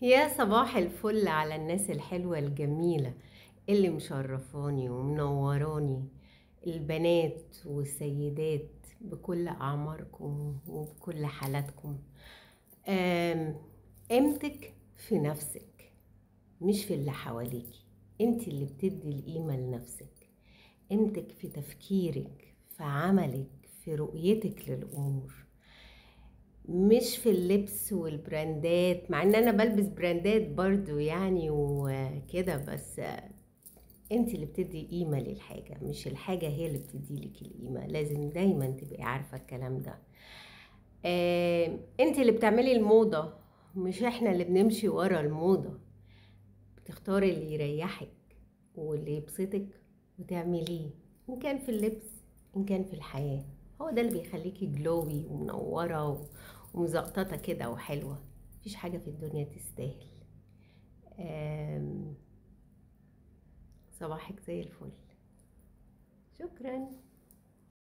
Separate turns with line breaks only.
يا صباح الفل على الناس الحلوة الجميلة اللي مشرفاني ومنوراني، البنات والسيدات بكل أعماركم وبكل حالاتكم. قيمتك في نفسك مش في اللي حواليكي، انت اللي بتدي القيمة لنفسك. قيمتك في تفكيرك، في عملك، في رؤيتك للأمور، مش في اللبس والبراندات. مع ان انا بلبس براندات برضو يعني وكده، بس انت اللي بتدي قيمة للحاجة، مش الحاجة هي اللي بتدي لك القيمة. لازم دايما تبقي عارفة الكلام ده. انت اللي بتعملي الموضة، مش احنا اللي بنمشي ورا الموضة. بتختاري اللي يريحك واللي يبسطك وتعمليه، ان كان في اللبس ان كان في الحياة. هو ده اللي بيخليكي جلوي ومنورة ومزقططة كده وحلوة. مفيش حاجة في الدنيا تستاهل. صباحك زي الفل. شكرا.